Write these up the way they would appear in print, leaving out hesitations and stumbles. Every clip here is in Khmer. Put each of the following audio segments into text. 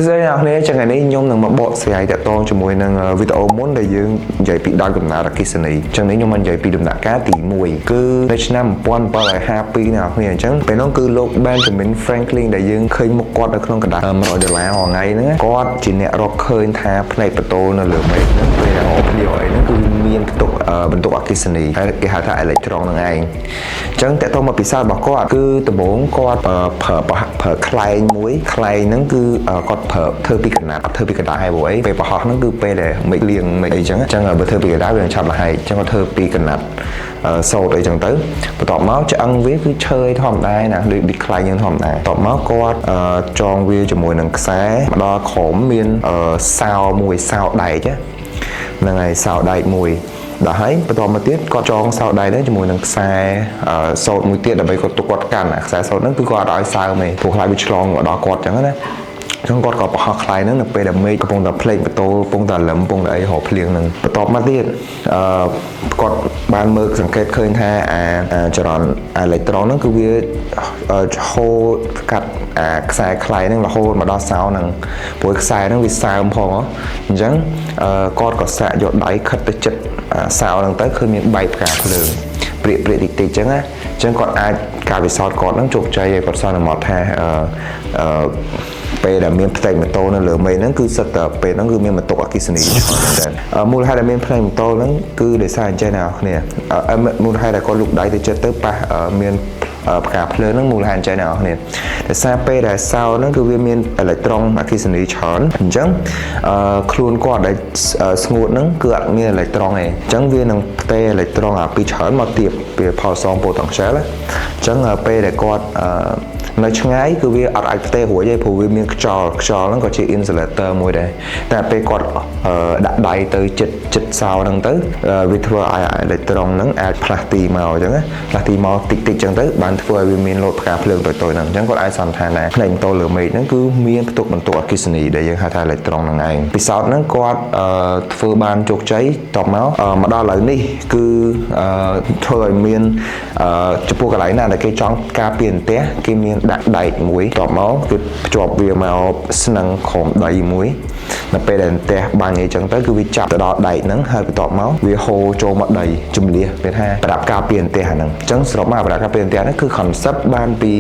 សួស្តីអ្នកនរចឹងថ្ងៃនេះខ្ញុំនឹងមកបកស្រាយតាក់ទងជាមួយនឹងវីដេអូមុនដែលយើងនិយាយពីដើមកំណើតអគ្គិសនីចឹងនេះខ្ញុំមកនិយាយពីដំណាក់កាលទី1គឺនៅឆ្នាំ1752អ្នកនរអញ្ចឹងពេលនោះគឺលោក Benjamin Franklin ដែលយើងឃើញមុខគាត់នៅក្នុងក្រដាស100ដុល្លាររាល់ថ្ងៃហ្នឹងគាត់ជាអ្នករកឃើញថាផ្នែកបន្ទោនៅលើមេឃហ្នឹងពេលដែលរកភ្លៀងអីហ្នឹងគឺមានផ្ទុកបន្ទុកអគ្គិសនីហើយគេហៅថាអេឡិចត្រូនហ្នឹងឯងអញ្ចឹងតើតមកពិសោធន៍របស់គាត់គឺដំបូងគាត់ប្រើប្រើខ្លែងមួយខ្លែងហ្នឹងគឺគាត់ប្រើធ្វើពីក្រណាត់ធ្វើពីក្រដាសហើយព្រោះអីពេលប្រហោះហ្នឹងគឺពេលដែលមេឃលៀងមេឃអីចឹងអញ្ចឹងបើធ្វើពីក្រដាសវានឹងឆាប់លហែកអញ្ចឹងគាត់ធ្វើពីក្រណាត់សូត្រអីចឹងទៅបន្ទាប់មកឆ្អឹងវាគឺឈើធម្មតាណាដូចដូចខ្លែងយើងធម្មតាបន្ទាប់មកគាត់ចងវាជាមួយនឹងខ្សែមកដល់ក្រោមមានសោមួយសោដែកហ្នឹងហើយសោដែកមួយដល់ហើយបន្តមកទៀតគាត់ចងសោដែកហ្នឹងជាមួយនឹងខ្សែសូត្រមួយទៀតដើម្បីគាត់ទុកគាត់កាន់អាខ្សែសូត្រហ្នឹងគឺគាត់អត់ឲ្យសើមទេព្រោះខ្លាចវាឆ្លងមកដល់គាត់ចឹងណាចឹងគាត់ក៏ប្រហោះខ្លែងហ្នឹងនៅពេលដែលមេឃកំពុងតែភ្លេងបន្ទោកំពុងតែលឹមកំពុងតែអីរកភ្លៀងហ្នឹងបន្ទាប់មកទៀតអឺគាត់បានមើលសង្កេតឃើញថាអាចរន្តអេឡិចត្រូនហ្នឹងគឺវាហូរកាត់អាខ្សែខ្លែងហ្នឹងរហូតមកដល់សោហ្នឹងព្រោះខ្សែហ្នឹងវាសើមផងអញ្ចឹងគាត់ក៏សាកយកដៃខិតទៅចិត្តសោហ្នឹងទៅឃើញមានបែកផ្កាភ្លើងព្រាកព្រាកតិចតិចអញ្ចឹងណាអញ្ចឹងគាត់អាចការពិសោធន៍គាត់ហ្នឹងជោគជ័យហើយគាត់សន្មតថាអឺអឺពេលដែលមានផ្ទៃម៉ូតូនៅលើមេឃហ្នឹងគឺសិតតែពេលហ្នឹងគឺមានបន្ទុកអគ្គិសនីច្រើនមែនទែនមូលហេតុដែលមានផ្ទៃម៉ូតូហ្នឹងគឺដោយសារអញ្ចឹងអ្នកនរគ្នាមូលហេតុដែលគាត់លូកដៃទៅចិត្តទៅប៉ះមានផ្កាភ្លើងហ្នឹងមូលហេតុអញ្ចឹងអ្នកនរគ្នាដោយសារពេលដែលសោហ្នឹងគឺវាមានអេឡិចត្រូនអគ្គិសនីច្រើនអញ្ចឹងខ្លួនគាត់ដែលស្ងួតហ្នឹងគឺអត់មានអេឡិចត្រូនទេអញ្ចឹងវានឹងផ្ទេរអេឡិចត្រូនអាពីច្រើនមកទៀបពីផលសងប៉ូតង់ស្យែលអញ្ចឹងពេលដែលគាត់នៅឆ្ងាយគឺវាអត់អាចផ្ទេររួចទេព្រោះវាមានខ្យល់ខ្យល់ហ្នឹងក៏ជា insulator មួយដែរតែពេលគាត់ដាក់ដៃទៅចិត្តចិត្តសោហ្នឹងទៅវាធ្វើឲ្យអេឡិចត្រូនហ្នឹងអាចផ្លាស់ទីមកអញ្ចឹងណាផ្លាស់ទីមកតិចតិចអញ្ចឹងទៅបានធ្វើឲ្យវាមានលោតផ្កាភ្លើងតូចៗហ្នឹងអញ្ចឹងគាត់អាចសន្និដ្ឋានថាផ្នែកម៉ូតូលើមេឃហ្នឹងគឺមានផ្ទុកបន្ទុកអគ្គិសនីដែលយើងហៅថាអេឡិចត្រូនហ្នឹងឯងពិសោធន៍ហ្នឹងគាត់ធ្វើបានជោគជ័យតបមកមកដល់ឥឡូវនេះគឺធ្វើឲ្យមានចំពោះកន្លែងណាដែលគេចង់ការពារផ្ទះគេមានដាក់ដែកមួយតបមកគេភ្ជាប់វាមកស្នឹងក្រោមដីមួយនៅពេលដែលផ្ទះបាញ់អីចឹងទៅគឺវាចាប់ទៅដល់ដែកហ្នឹងហើយបន្ទាប់មកវាហូរចូលមកដីជំលះគេថាប្រដាប់ការពារផ្ទះអាហ្នឹងអញ្ចឹងសរុបមកប្រដាប់ការពារផ្ទះហ្នឹងគឺ concept បានពី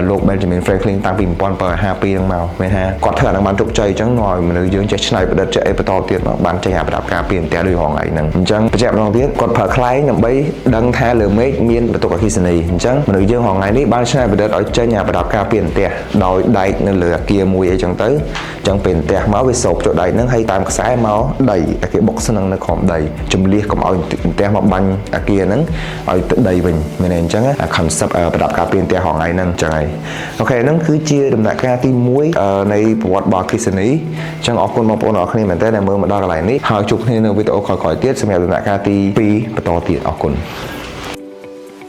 លោក Benjamin Franklin តាំងពី1752ហ្នឹងមកមានថាគាត់ធ្វើអាហ្នឹងបានជោគជ័យអញ្ចឹងនាំឲ្យមនុស្សយើងចេះច្នៃប្រឌិតចេះអីបន្តទៀតមកបានចេញអាប្រដាប់ការពារផ្ទះដូចរងថ្ងៃហ្នឹងអញ្ចឹងបញ្ជាក់ម្ដងទៀតគាត់ប្រើខ្លែងដើម្បីដឹងថាលើមេឃមានបន្ទុកអគ្គិសនីអញ្ចឹងមនុស្សយើងរងថ្ងៃនេះបានច្នៃប្រឌិតឲ្យចេញអាប្រដាប់ការពារផ្ទះដោយដែកនៅលើអាគារមួយអីចឹងទៅអញ្ចឹងពេលផ្ទះមកវាសោកចូលដែកហ្នឹងហើយតាមខ្សែមកដីអាគារបុកស្នឹងនៅក្រោមដីជំលះកុំឲ្យផ្ទះមកបាញ់អាគារហ្នឹងឲ្យទៅដីវិញមែនទេអញ្ចឹងអា concept ប្រដាប់ការពារផ្ទះរងថ្ងៃហ្នឹងអញ្ចឹងហើយ OK ហ្នឹងគឺជាដំណាក់កាលទី1នៃប្រវត្តិរបស់អគ្គិសនីអញ្ចឹងអរគុណបងប្អូនអរគ្នាមែនទែនដែលមើលមកដល់កន្លែងនេះហើយជួបគ្នានៅវីដេអូក្រោយៗទៀតសម្រាប់ដំណាក់កាលទី2បន្តទៀតអរគុណ។